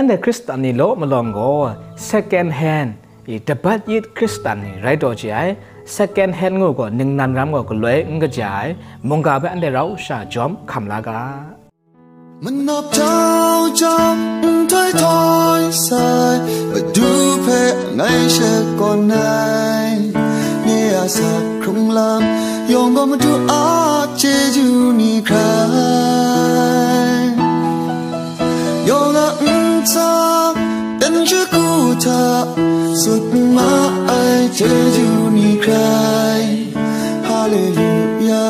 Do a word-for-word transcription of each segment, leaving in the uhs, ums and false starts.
Anhte Hkristan ni law malawng gaw, second hand i dabat yit Hkristan ni rai taw chye ai. Second hand ngu gaw ningnan ram gaw galoi n kaja ai. Mungga hpe anhte rau sha jawm hkam la ga. Manap jau jau, nhtoi htoi sai, Madu hpe ngai shakawn ai. Nye a sa hkrung lam yawng gaw Madu a chyeju ni hkrai. Yawng a ntsa, n shagu hta, sut n ma ai chyeju ni hkrai. Haleluya,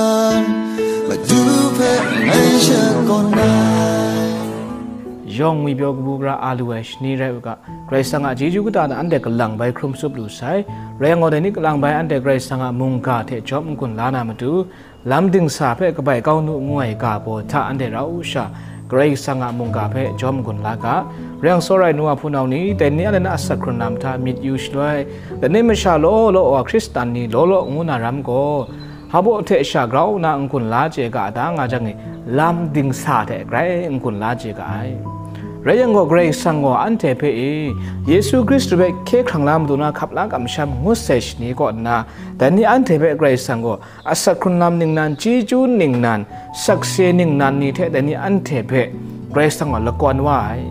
Madu hpe ngai shakawn ai. Yawng ngwipyaw kabu gara a lu ai shani rai u ga, Karai Kasang a chyeju kata na anhte kalang bai hkrum tsup lu sai. Rai yang gaw, dai ni kalang bai anhte Karai Kasang a mungga hte jawm n-gun la na matu, lam dingsa hpe kabai kau nu ngu ai ga baw hta anhte rau sha Karai Kasang a mungga hpe jawm n-gun la ga. Rai yang, tsawra ai nu wa hpunau ni, dai ni anhte na asak hkrun lam hta myit yu shaloi, dai ni masha law law wa Hkristan ni law law ngu na ram gaw, hpa baw hte sha grau nna n-gun la chye ga da nga jang e, lam dingsa hte grai n-gun la chye ga ai. Rai yang gaw, Karai Kasang gaw anhte hpe e, Yesu Hkristu hpe hkye hkrang la matu na hkap la kamsham ngut sai shani kaw nna, dai ni anhte hpe Karai Kasang gaw asak hkrun lam ningnan, chyeju ningnan, sakse ningnan ni hte dai ni anhte hpe Karai Kasang gaw lakawn wa ai.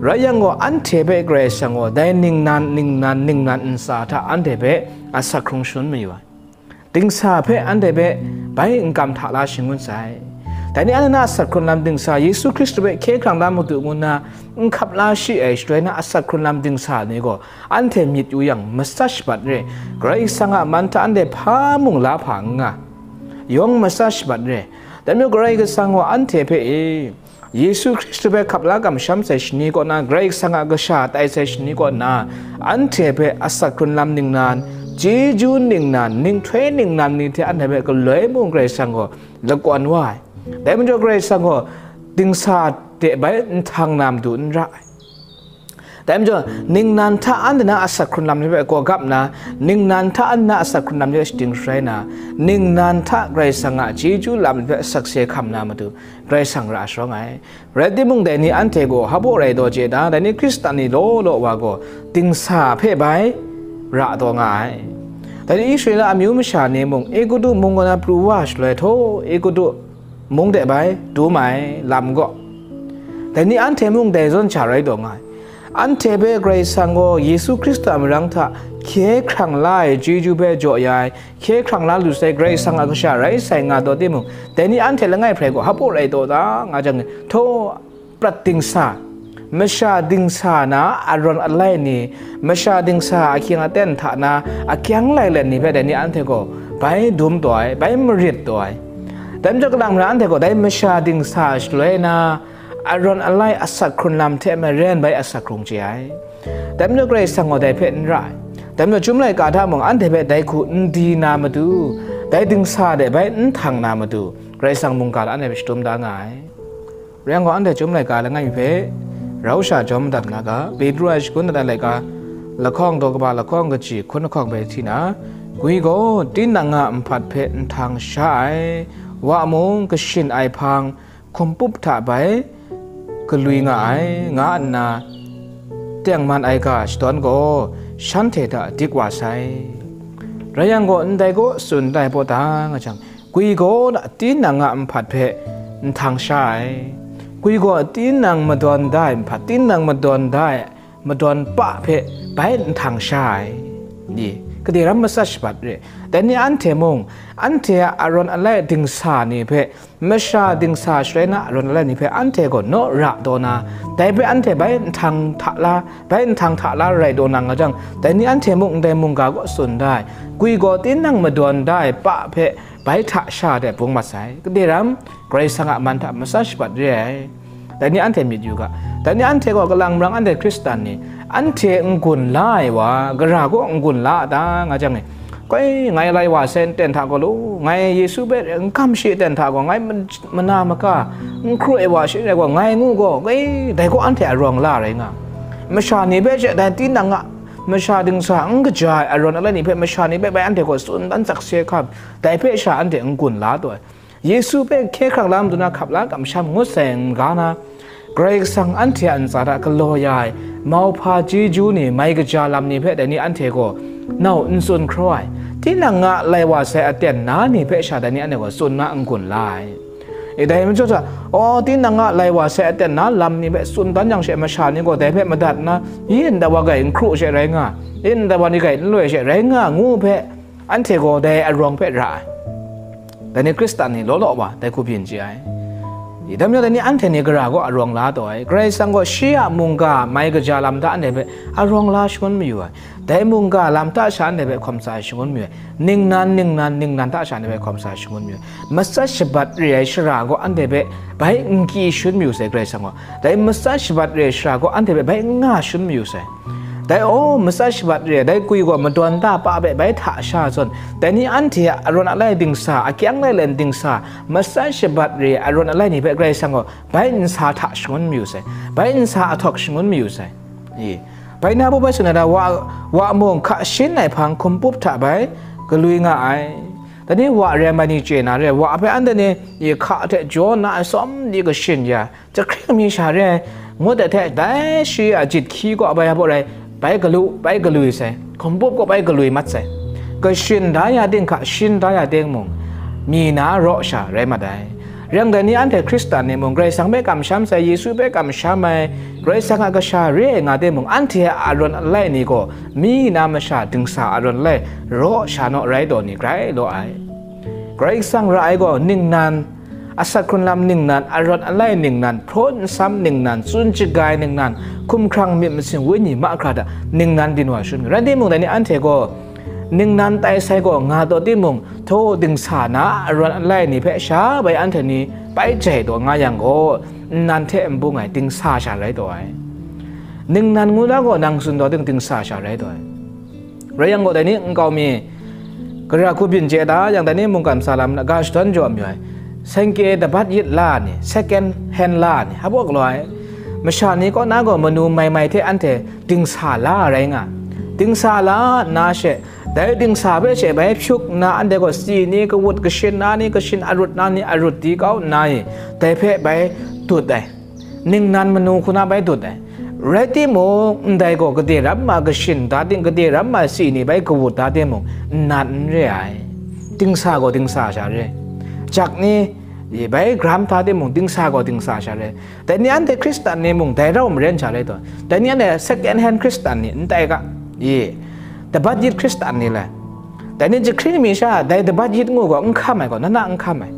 Rai yang gaw, anhte hpe Karai Kasang gaw dai ningnan, ningnan, ningnan ntsa hta anhte hpe asak hkrung shangun mayu ai. Dingsa hpe anhte hpe bai n kam hta la shangun sai. Dai ni anhte na asak hkrun lam dingsa, Yesu Hkristu hpe hkye hkrang la matu ngu nna n hkap la shi ai shaloi na asak hkrun lam dingsa ni gaw, anhte myit yu yang, masat shabat re, Karai Kasang a man hta anhte hpa mung la hpa n nga, yawng masat shabat re. Dai majaw, Karai Kasang gaw anhte hpe e, Yesu Hkristu hpe hkap la kamsham sai shani kaw na, Karai Kasang a kasha tai sai shani kaw na, anhte hpe asak hkrun lam ningnan, chyeju ningnan, ninghtoi ningnan ni hte anhte hpe galoi mung Karai Kasang gaw lakawn wa ai. Dai majaw, Karai Kasang gaw dingsa de bai n htang na matu n ra ai. Dai majaw, ningnan hta anhte na asak hkrun lam ni hpe gaw gap nna, ningnan hta anhte na asak hkrun lam ni hpe shading sharai nna, ningnan hta Karai Kasang a chyeju lam ni hpe sakse hkam na matu, Karai Kasang ra sharawng ai. Rai timung, dai ni anhte gaw hpa baw rai taw chye da, dai ni Hkristan ni law law wa gaw, dingsa hpe bai ra taw nga ai. Dai ni Israela amyu masha ni mung, Egutu mung kaw na pru wa shaloi, htaw Egutu mung de bai dum ai lam gaw, dai ni anhte mung dai zawn sha rai taw nga ai. Anhte hpe Karai Kasang gaw Yesu Hkristu a marang hta hkye hkrang la ai chyeju hpe jaw ya ai, hkye hkrang la lu sai Karai Kasang a kasha rai sai nga taw timung, dai ni anhte langai hprai gaw hpa baw rai taw da nga jang, htaw prat dingsa, masha dingsa na arawn alai ni, masha dingsa ahkying aten hta na akyang lailen ni hpe dai ni anhte gaw bai dum taw ai, bai marit taw ai. Dai majaw, kalang mara anhte gaw dai masha dingsa shaloi na arawn alai asak hkrun lam hte maren bai asak hkrung chye ai. Dai majaw, Karai Kasang gaw dai hpe n ra ai. Dai majaw, Chyum laika hta mung anhte hpe dai hku n di na matu, dai dingsa de bai n htang na matu, Karai Kasang mungga la anhte hpe shadum da nga ai. Rai yang gaw, anhte Chyum laika langai mi hpe rau sha jawm madat nga ga. Petru a shagun dat ai laika, lahkawng daw kaba lahkawng kaji hkun lahkawng bai hti na, gwi gaw tinang a nhpat hpe nhtang sha ai, wa mung kashin ai hpang hkum pup hta bai galwi nga ai, nga nna tengman ai ga shadawn gaw shanhte hta dik wa sai. Rai yang gaw, ndai gaw tsun ndai paw ta nga jang, gwi gaw tinang a nhpat hpe nhtang sha ai. Gwi gaw tinang madawn da ai nhpat, tinang madawn da ai madawn pa hpe bai nhtang sha ai. Ni, kade ram masat shabat re. Dai ni anhte mung, anhte a arawn alai dingsa ni hpe masha dingsa shaloi na arawn alai ni hpe anhte gaw naw ra taw na, dai hpe anhte bai nhtang hta la, bai nhtang hta la rai taw na nga jang, dai ni anhte mung ndai mungga kaw tsun da ai, gwi gaw tinang madawn da ai pa hpe bai hta sha de bung mat sai. Kade ram, Karai Kasang a man hta masat shabat re ai. Dai ni anhte myit yu ga. Dai ni anhte gaw kalang marang anhte Hkristan ni, anhte n-gun la ai wa, gara kaw n-gun la a ta, nga jang e, koi, ngai lai wa sai nten hta gaw law, ngai Yesu hpe n kam shi ten hta gaw, ngai man-, mana maka n hkru ai wa shi rai gaw, ngai ngu gaw, koi, dai gaw anhte arawng la rai nga. Masha ni hpe she dai tinang a, masha dingsa n kaja ai arawn alai ni hpe masha ni hpe bai anhte gaw tsun dan sakse hkam, dai hpe sha anhte n-gun la taw ai. Yesu hpe hkye hkrang la matu na hkap la kamsham ngut sai n ga na, Karai Kasang anhte a ntsa hta galaw ya ai mauhpa chyeju ni, mai kaja lam ni hpe dai ni anhte gaw nau n tsun hkraw ai, tinang nga lai wa sai aten na ni hpe sha dai ni anhte gaw tsun na n-gun la ai. E, dai majaw hta, aw, tinang nga lai wa sai aten na lam ni hpe tsun dan yang she, masha ni gaw dai hpe madat nna, yi ndai wa gai n hkru she rai nga, yi ndai wa ni gai n loi she rai nga, ngu hpe, anhte gaw dai arawng hpe ra ai. Dai ni Hkristan ni law law wa dai hku byin chye ai. I, dai majaw dai ni anhte ni gara gaw arawng la taw ai. Karai Kasang gaw shi a mungga mai kaja lam hta anhte hpe arawng la shangun mayu ai. Dai mungga lam hta sha anhte hpe hkawm sa shangun mayu ai. Ningnan, ningnan, ningnan hta sha anhte hpe hkawm sa shangun mayu ai. Matsat shabat re ai shara gaw anhte hpe bai n kyi shangun mayu sai, Karai Kasang gaw. Dai matsat shabat re ai shara gaw anhte hpe bai n nga shangun mayu sai. Dai, aw, matsat shabat re ai dai gwi gaw madawn da pa hpe bai hta sha zawn, dai ni anhte a arawn alai dingsa, akyang lailen dingsa, matsat shabat re ai arawn alai ni hpe Karai Kasang gaw bai nsa hta shangun mayu sai, bai nsa ahtawk shangun mayu sai. I, bai na baw bai tsun ai hta, wa, wa mung hka shin ai hpang hkumpup hta bai galwi nga ai. Dai ni wa re ai ma ni chye na re, wa hpe anhte ni, i, hka hte jaw nna ai sawm ni kashin ya, jahkring mi sha re ai, ngut ai hte, dai shi a jit hkyi kaw bai a baw rai, bai galu, bai galwi sai, hkumpup kaw bai galwi mat sai. Kashin da ya ting hka, shin da ya ting mung, mi na raw sha rai mat ai. Rai yang, dai ni anhte Hkristan ni mung, Karai Kasang hpe kamsham sai, Yesu hpe kamsham ai, Karai Kasang a kasha re ai nga ting mung, anhte a arawn alai ni gaw, mi na masha dingsa arawn alai raw sha naw rai taw ni grai law ai. Karai Kasang ra ai gaw, ningnan, asak hkrunlam ningnan, arawn alai ningnan, hprawn nsam ningnan, tsun shagai ningnan, hkumhkrang myit masin wenyi mahkra hta ningnan byin wa shangun. Rai timung, dai ni anhte gaw ningnan tai sai gaw nga taw timung, htaw dingsa na arawn alai ni hpe sha bai anhte ni bai jai taw nga yang gaw, nnan hte n bung ai dingsa sha rai taw ai. Ningnan ngu na gaw nang tsun taw ting dingsa sha rai taw ai. Rai yang gaw, dai ni nkau mi gara hku byin chye da yang, dai ni mungkan matsa lam na ga shadawn jaw mayu ai. Sengke dabat yit la ni, second hand la ni, hpa galaw ai. Masha ni kaw na gaw manu mai mai hte anhte dingsa la rai nga. Dingsa la nna she, dai dingsa hpe she bai hpyuk nna, anhte gaw si ni kawut, kashin na ni kashin, arut na ni arut di kau nna i, dai hpe bai dut ai. Ningnan manu hku na bai dut ai. Rai timung, ndai gaw gade ram ma kashin da ting, gade ram ma si ni bai kawut da timung, nnan n re ai. Dingsa gaw dingsa sha re. Jak ni, i, bai gram da timung, dingsa gaw dingsa sha re. Dai ni anhte Hkristan ni mung dai rau maren sha rai taw. Dai ni anhte second hand Hkristan ni n tai ga. I, dabat yit Hkristan ni le. Dai ni jahkring mi sha, dai dabat yit ngu gaw n hkam ai gaw, na na n hkam ai.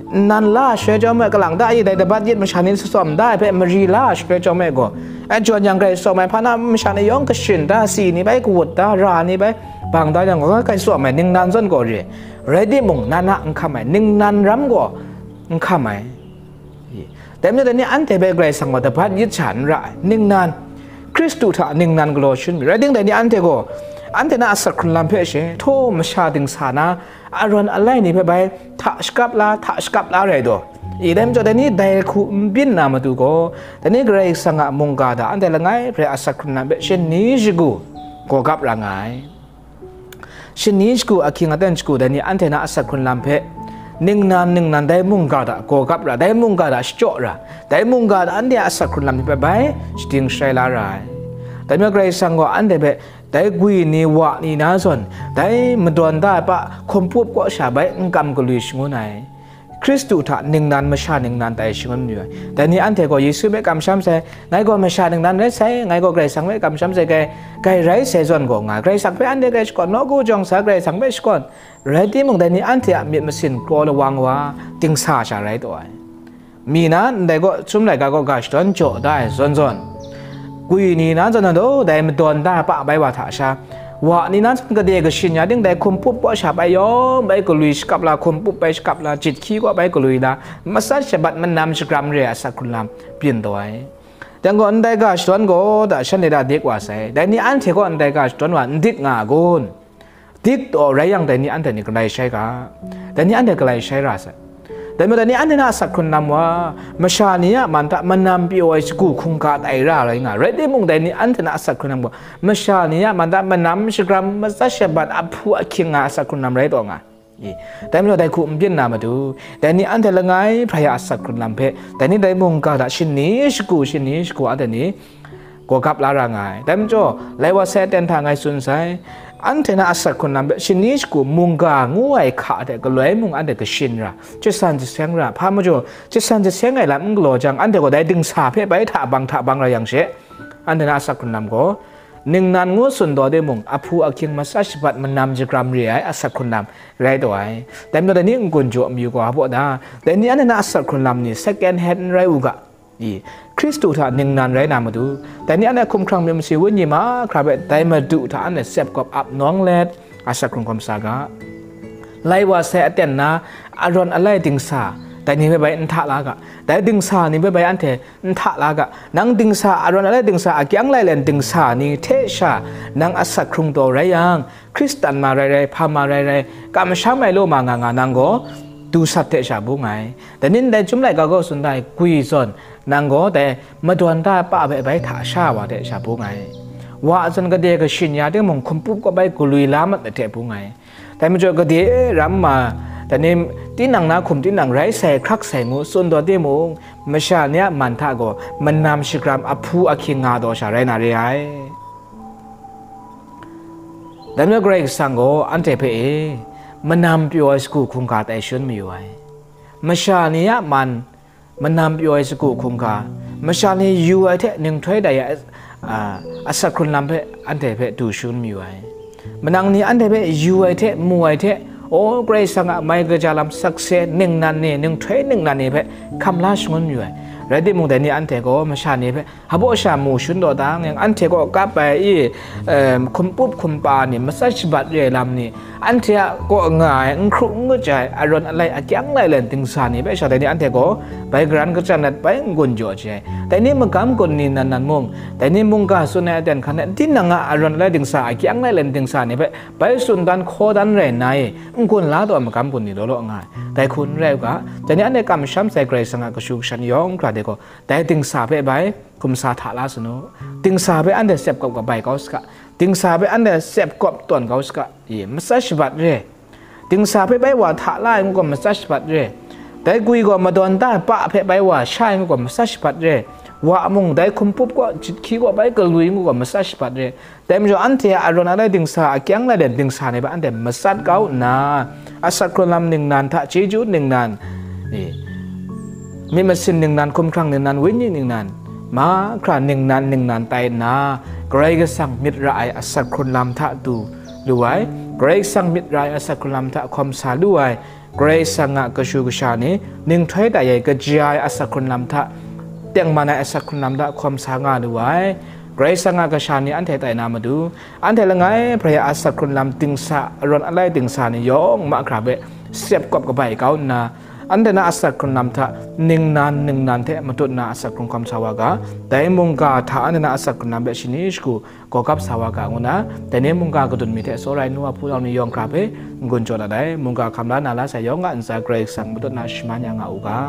Nnan la shaloi chyawm ai, kalang da i, dai dabat yit masha ni tsawm da ai hpe mari la shaloi chyawm ai gaw, ai jawn yang grai tsawm ai hpa na, masha ni yawng kashin da, si ni bai kawut da, ra ni bai bang da yang gaw, grai tsawm ai, ningnan zawn gaw re. Rai timung, na na n hkam ai, ningnan ram gaw n hkam ai. Dai majaw, dai ni anhte hpe Karai Kasang gaw dabat yit sha n ra ai, ningnan, Hkristu hta ningnan galaw shangun mi, rai ting, dai ni anhte gaw, anhte na asak hkrunlam hpe she, htaw masha dingsa na, arawn alai ni hpe bai hta shakap la, hta shakap la rai taw. I, dai majaw, dai ni dai hku n byin na matu gaw, dai ni Karai Kasang a mungga hta anhte langai rai asak hkrunlam hpe shani shagu gaw gap ra nga ai. Shani shagu ahkying aten shagu dai ni anhte na asak hkrunlam hpe, ningnan ningnan dai mungga hta gaw gap ra, dai mungga hta shachyaw ra, dai mungga hta anhte a asak hkrunlam ni hpe bai shading sharai la ra ai. Dai majaw Karai Kasang gaw anhte hpe dai gwi ni, wa ni na zawn, dai madawn da ai pa hkumpup kaw sha bai n kam galwi shangun ai. Hkristu hta ningnan masha ningnan tai shangun mayu ai. Dai ni anhte gaw Yesu hpe kamsham sai, ngai gaw masha ningnan rai sai, ngai gaw Karai Kasang hpe kamsham sai, kai, kai rai sai zawn gaw nga, Karai Kasang hpe anhte kai shakawn, nawku jawng sa Karai Kasang hpe shakawn, rai timung, dai ni anhte a myit masin kraw lawang wa, dingsa sha rai taw ai. Mi na ndai gaw, chyum laika gaw ga shadawn jaw da ai zawn zawn, gwi ni na zawn na daw, dai madawn da ai pa bai wa hta sha, wa ni na zawn gade kashin ya ting, dai hkumpup kaw sha bai yawng bai galwi shakap la, hkumpup bai shakap la, jit hkyi kaw bai galwi la, matsat shabat manam shagram re ai asak hkrunlam byin taw ai. Dai gaw, ndai ga shadawn gaw da shanhte da dik wa sai. Dai ni anhte gaw ndai ga shadawn wa n dik nga a kun? Dik taw rai yang, dai ni anhte ni galai shai ga, dai ni anhte galai shai ra sai. Dai majaw, dai ni anhte na asak hkrunlam wa, masha ni a man hta manam pyaw ai shagu hkungga tai ra rai nga, rai timung, dai ni anhte na asak hkrunlam gaw, masha ni a man hta manam shagram, matsat shabat, ahpu ahkying nga asak hkrunlam rai taw nga. I, dai majaw dai hku n byin na matu, dai ni anhte langai hprai a asak hkrun lam hpe, dai ni dai mungga hta shani shagu, shani shagu anhte ni gawgap la ra nga ai. Dai majaw, lai wa sai aten hta ngai tsun sai, anhte na asak hkrun lam hpe shani shagu mungga ngu ai hka hte galoi mung anhte kashin ra, jasan jaseng ra, hpa majaw jasan jaseng ai lam n galaw jang, anhte gaw dai dingsa hpe bai hta bang hta bang ra yang she, anhte na asak hkrun lam gaw, ningnan ngu tsun taw timung, ahpu ahkying matsat shabat manam shagram re ai asak hkrun lam rai taw ai. Dai majaw dai ni n-gun jaw mayu gaw, a baw da, dai ni anhte na asak hkrun lam ni second hand n rai u ga, i, Hkristu hta ningnan rai na matu, dai ni anhte hkumhkrang myit masi wenyi mahkra hpe dai Madu hta anhte tsep kawp ap nawng let, asak hkrun hkawm sa ga. Lai wa sai aten na arawn alai dingsa, dai ni hpe bai n hta la ga, dai dingsa ni hpe bai anhte n hta la ga, nang dingsa, arawn alai dingsa, akyang lailen dingsa ni hte sha nang asak hkrung taw rai yang, Hkristan ma rai rai, hpa ma rai rai, kamsham ai law ma nga nga nang gaw, du sat hte sha bung ai. Dai ni ndai Chyum laika gaw tsun da ai, gwi zawn, nang gaw dai madawn da pa hpe bai hta sha wa hte sha bung ai. Wa a zawn gade kashin ya timung, hkum pup kaw bai galwi la mat ai hte bung ai. Dai majaw gade e ram ma, dai ni tinang na hkum tinang rai sai, hkrak sai ngu tsun taw timung, masha ni a man hta gaw manam shagram ahpu ahkying nga taw sha rai na re ai. Dai majaw Karai Kasang gaw anhte hpe e, manam pyaw ai sagu hkungga tai shun mayu ai. Masha ni a man, manam pyaw ai sagu hkungga, masha ni yu ai hte ninghtoi tai ai, a, asak hkrun lam hpe anhte hpe du shangun mayu ai. Manang ni anhte hpe yu ai hte, mu ai hte, o, Karai Kasang a mai kaja lam sakse ningnan ni, ninghtoi ningnan ni hpe hkam la shangun mayu ai. Rai timung, dai ni anhte gaw masha ni hpe, hpa baw sha mu shangun taw dang yang, anhte kaw kap ai i, em, hkum pup hkum pa ni, matsat shabat re ai lam ni, anhte a kaw nga ai, n hkru n ngut ai, arawn alai akyang lailen dingsa ni hpe sha, dai ni anhte gaw bai garan kacham let, bai n-gun jaw chye ai. Dai ni magam gun ni nan nan mung, dai ni mungga tsun ai aten hkan e, tinang a arawn alai dingsa, akyang lailen dingsa ni hpe bai tsun dan hkaw dan rai nna e, n-gun la taw ai magam gun ni law law nga ai. Dai hku n rai u ga, dai ni anhte kamsham sai Karai Kasang a kashu kasha ni yawng hkra de gaw, dai dingsa hpe bai hkum sa hta la sa nu. Dingsa hpe anhte tsep kawp kabai kau saga. Dingsa hpe anhte tsep kawp tawn kau saga. I, matsat shabat re. Dingsa hpe bai wa hta la ai ngu gaw matsat shabat re. Dai gwi gaw madawn da ai pa hpe bai wa sha ai ngu gaw matsat shabat re. Wa mung dai hkum pup kaw, jahki kaw bai galwi ngu gaw matsat shabat re. Dai majaw, anhte a arawn alai dingsa, akyang lailen dingsa ni hpe anhte matsat kau nna, asak hkrun lam ningnan hta chyeju ningnan, e, myit masin ningnan, hkumhkrang ningnan, wenyi ningnan, mahkra ningnan ningnan tai nna, Karai Kasang myit ra ai asak hkrun lam hta du lu ai, Karai Kasang myit ra ai asak hkrun lam hta hkawm sa lu ai, Karai Kasang a kashu kasha ni, ninghtoi tai ai kaja ai asak hkrun lam hta, tengman ai asak hkrun lam hta hkawm sa nga lu ai. Karai Kasang a kasha ni anhte tai na matu, anhte langai hprai a asak hkrun lam dingsa, arawn alai dingsa ni yawng mahkra hpe tsep kawp kabai kau nna, anhte na asak hkrun lam hta ningnan ningnan hte matut nna asak hkrun hkawm sa wa ga, dai mungga hta anhte na asak hkrun lam hpe shani shagu gawgap sa wa ga ngu na, dai ni mungga kadun mi hte tsawra ai nu wa hpunau ni yawng hkra hpe n-gun jaw dat ai. Mungga hkam la na la sai yawng a ntsa Karai Kasang matut na shaman ya nga u ga.